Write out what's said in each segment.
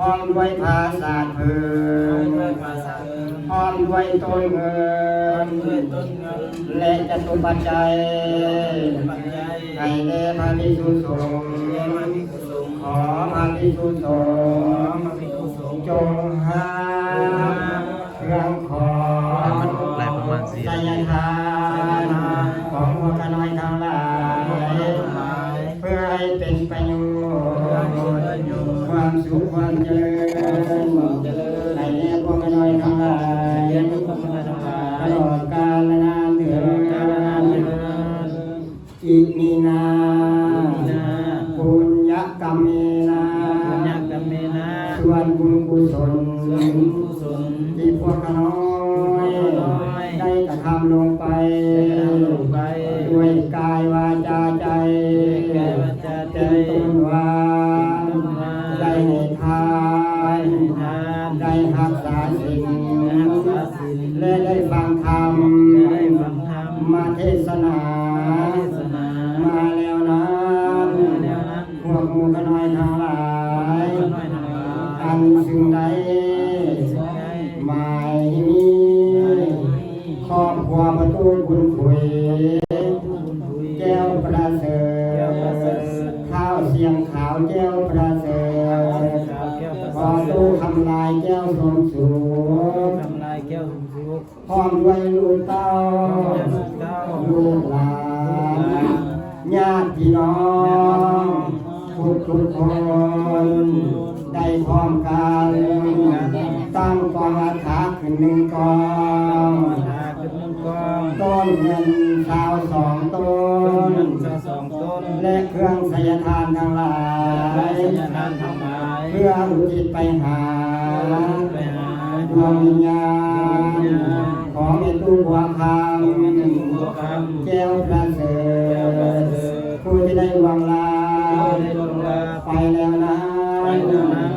ພ້ອມດ້ວຍຜາສາດເພີງ ພ້ອມດ້ວຍຕົ້ນເງິນ ພ້ອມດ້ວຍຕົ້ນເງິນ ແລະຈະຕຸປັດໄຈ ຈະຕຸປັດໄຈ ໃຫ້ແດ່ພະພິກຂຸສົງ ໃຫ້ແດ່ພະພິກຂຸສົງ ຂໍພະພິກຂຸສົງ ຂໍພະພິກຂຸສົງ ຈົ່ງຮັບ ເຄື່ອງຂອງໄດ້ປະມານສີ່ ໄສຍະທານຂອງພວກຂ້ານ້ອຍທັງຫຼາຍ ເພື່ອໃຫ້ເປັນປະໂຫຍດ ຄວາມສຸກຄວາມຈະເລີນ ໃຫ້ແກ່ພວກຂ້ານ້ອຍທັງຫຼາຍ ຕະຫຼອດການລະນານເທີນ. ອິມິນາ ປຸນຍະກຳເມນາ ປຸນຍະກຳເມນາ ສ່ວນບຸນກຸສົນ ສ່ວນບຸນກຸສົນ ທີ່ພວກຂ້ານ້ອຍ ທີ່ພວກຂ້ານ້ອຍ ໄດ້ກະທຳລົງໄປ ໄດ້ກະທຳລົງໄປ ດ້ວຍກາຍວາຈາໃຈ ດ້ວຍກາຍວາຈາໃຈ ເປັນຕົ້ນວ່າ ເປັນຕົ້ນວ່າ ໄດ້ໃຫ້ທານ ໄດ້ໃຫ້ທານ ໄດ້ຮັກສາສິນ ໄດ້ຮັກສາສິນ ແລະໄດ້ຟັງທຳ ແລະໄດ້ຟັງທຳ ມາເທດສະໜາ ມາເທດສະໜາ ມາແລ້ວນັ້ນ ມາແລ້ວນັ້ນ ພວກໝູ່ຂ້ານ້ອຍທັງຫຼາຍ ພວກໝູ່ຂ້ານ້ອຍທັງຫຼາຍ ອັນຊຶ່ງໄດ້ ອັນຊຶ່ງໄດ້ ໝາຍມີ ຄອບຄົວພໍ່ຕູ້ບຸນຂຸຍ ແກ້ວປະເສີດ ແກ້ວປະເສີດ ທ້າວຊຽງຂາວແກ້ວປະເສີດ ທ້າວຊຽງຂາວແກ້ວປະເສີດ ພໍ່ຕູ້ຄຳລາຍແກ້ວສົມສຸກ ຄຳລາຍແກ້ວສົມສຸກ ພ້ອມດ້ວຍລູກເຕົ້າ ພ້ອມດ້ວຍລູກເຕົ້າ ລູກຫຼານ ລູກຫຼານ ຍາດພີ່ນ້ອງ ຍາດພີ່ນ້ອງ ທຸກໆຄົນ ໄດ້ພ້ອມກັນ ໄດ້ພ້ອມກັນ ຕັ້ງກອງອັດຖະຂຶ້ນໜຶ່ງກອງ ຕັ້ງກອງອັດຖະຂຶ້ນໜຶ່ງກອງ ຕົ້ນເງິນຊາວສອງຕົ້ນ ຕົ້ນເງິນຊາວສອງຕົ້ນ ແລະເຄື່ອງໄສຍະທານທັງຫຼາຍ ແລະເຄື່ອງໄສຍະທານທັງຫຼາຍ ເພື່ອອຸທິດໄປຫາ ເພື່ອອຸທິດໄປຫາ ດວງວິນຍານ ດວງວິນຍານ ຂອງແມ່ຕູ້ບົວຄຳ ຂອງແມ່ຕູ້ບົວຄຳ ແກ້ວປະເສີດ ແກ້ວປະເສີດ ຜູ້ທີ່ໄດ້ລ່ວງລັບ ຜູ້ທີ່ໄດ້ລ່ວງລັບ ໄປແລ້ວນັ້ນ ໄປແລ້ວນັ້ນ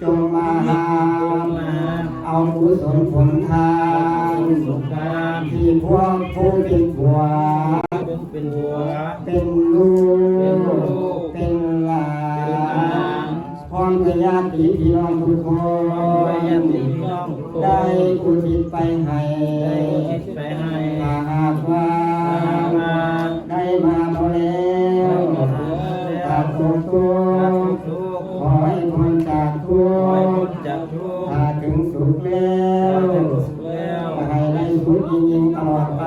ຈົ່ງມາຮັບ ຈົ່ງມາຮັບ ເອົາກຸສົນຜົນທານ ເອົາກຸສົນຜົນທານ ທີ່ພວກຜູ້ເປັນຜົວ ທີ່ພວກເປັນຜົວ ເປັນລູກ ເປັນລູກ ເປັນຫຼານ ເປັນຫຼານ ພ້ອມດ້ວຍຍາດຕິພີ່ນ້ອງທຸກຄົນ ພ້ອມດ້ວຍຍາດຕິພີ່ນ້ອງທຸກຄົນ ໄດ້ອຸທິດໄປໃຫ້ ໄດ້ອຸທິດໄປໃຫ້ ຖ້າຫາກວ່າ ຖ້າຫາກວ່າ ໄດ້ມາບໍ່ແລ້ວ ໄດ້ມາບໍ່ແລ້ວ ຖ້າຕົກທຸກ ຖ້າຕົກທຸກ ຂໍໃຫ້ພົ້ນຈາກທຸກ ຂໍໃຫ້ພົ້ນຈາກທຸກ ຖ້າເຖິງສຸກແລ້ວ ຖ້າເຖິງສຸກແລ້ວ ກໍໃຫ້ໄດ້ສຸກຍິ່ງໆຕະຫຼອດໄປ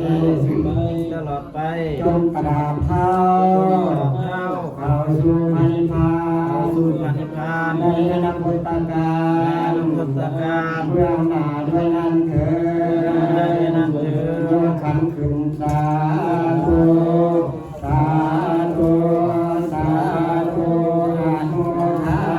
ໃຫ້ໄດ້ສຸກຍິ່ງໆຕະຫຼອດໄປ ຈົນຕະດາບເທົ້າ ຈົນຕະດາບເທົ້າ ເຂົ້າສູ່ພະນິບພານ ເຂົ້າສູ່ພະນິບພານ ໃນອະນາຄົດຕະການ ໃນອະນາຄົດຕະການ ເບື້ອງໜ້າດ້ວຍນັ້ນເທີ້ນ ເບື້ອງໜ້າດ້ວຍນັ້ນເທີ້ນ ຍົກຂັນຂຶ້ນ